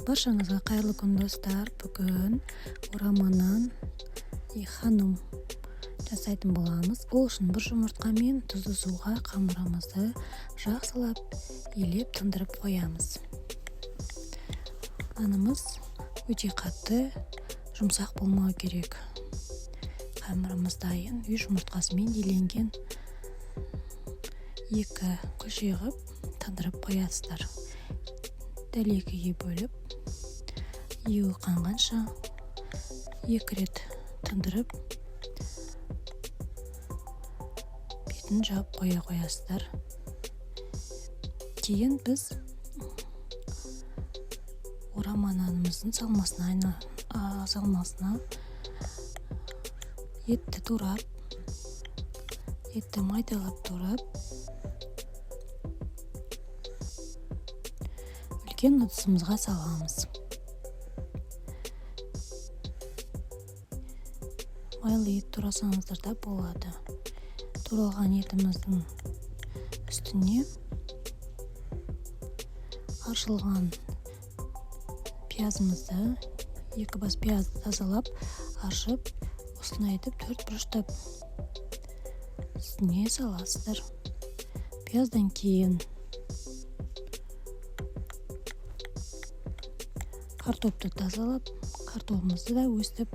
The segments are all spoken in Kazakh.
Баршаңызға қайырлы күн, достар! Бүгін орама нан и ханум жасайтын боламыз. Ол үшін бір жұмыртқа мен тұзды суға қамырымызды жақсылап илеп, тындырып қоямыз. Нанымыз өте қатты, жұмсақ болмау керек. Қамырымыз дайын. Үй жұмыртқасымен иленген екі күлше қылып тындырып қоясыздар. Дәл екіге бөліп, иуі қанғанша екі рет тындырып, бетін жауып қоя қоясыздар. Кейін біз орама нанымыздың салмасына етті турап, етті майдалап турап, үлкен ыдысымызға саламыз. Майлы ет турасаңыздар да болады. Туралған етіміздің үстіне аршылған пиязымызды, екі бас пиязды тазалап, аршып, осылай етіп төрт бұрыштап үстіне саласыздар. Пияздан кейін картопты тазалап, картобымызды да өстіп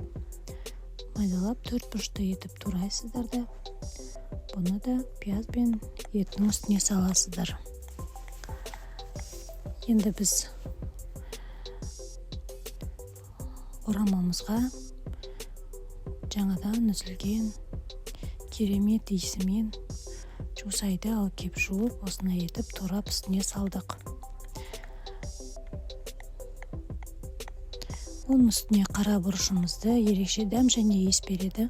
майдалап, төрт бұрышты етіп турайсыздар да, бұны да пияз бен еттің үстіне саласыздар. Енді біз орамамызға жаңадан үзілген керемет иісімен жусайды алып кеп, жуып, осындай етіп турап, үстіне салдық. Оның үстіне қара бұрышымызды, ерекше дәм және иіс береді,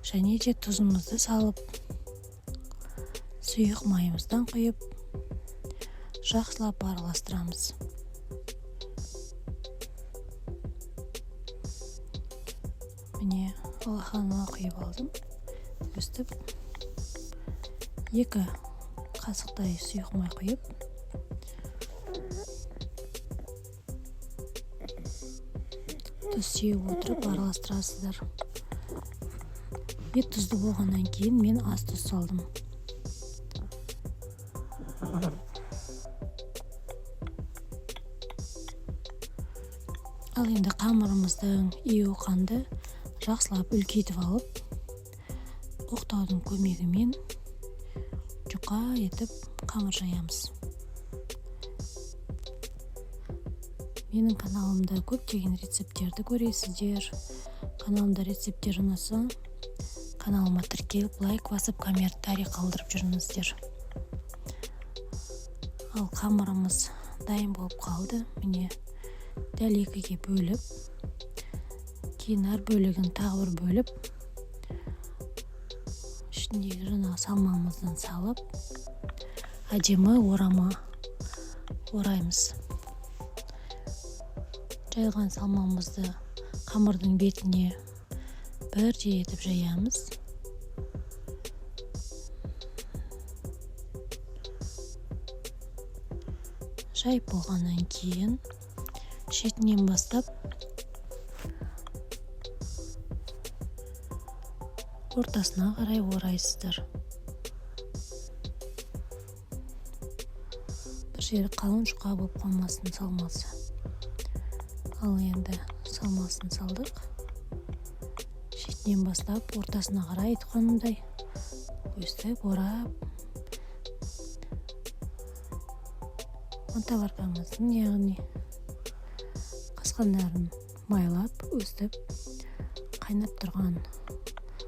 және де тұзымызды салып, сұйық майымыздан құйып, жақсылап араластырамыз. Міне, алақаныма құйып алдым. Өстіп 2 қасықтай сұйық май құйып, тұз сеуіп отырып араластырасыздар. Ет тұзды болғаннан кейін мен аз тұз салдым. Ал енді қамырымыздың иуі қанды, жақсылап үлкейтіп алып, оқтаудың көмегімен жұқа етіп қамыр жаямыз. Менің каналымда көптеген рецепттерді көресіздер. Каналымда рецепттер ұнаса, каналыма тіркеліп, лайк басып, комментарий қалдырып жүріңіздер. Ал қамырымыз дайын болып қалды. Міне, дәл екіге бөліп, кейін әр бөлігін тағы бір бөліп, ішіндегі жаңағы салмамыздан салып, әдемі орама ораймыз. Жайылған салмамызды қамырдың бетіне бірдей етіп жаямыз. Жайып болғаннан кейін шетінен бастап ортасына қарай орайсыздар. Бір жері қалың, жұқа болып қалмасын салмасы. Ал енді салмасын салдық. Шетінен бастап ортасына қарай, айтқанымдай, өстіп орап, мантоваркамыздың, яғни қасқандарын майлап, өстіп қайнап тұрған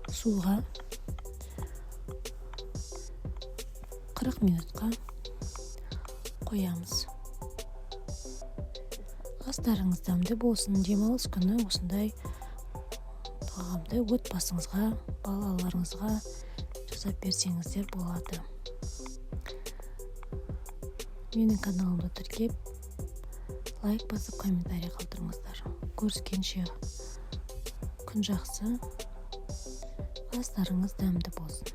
суға 40 минутқа қоямыз. Астарыңыз дәмді болсын. Демалыс күні осындай тағамды отбасыңызға, балаларыңызға жасап берсеңіздер болады. Менің каналымды тіркеп, лайк басып, комментарий қалдырыңыздар. Көріскенше, күн жақсы, астарыңыз дәмді болсын.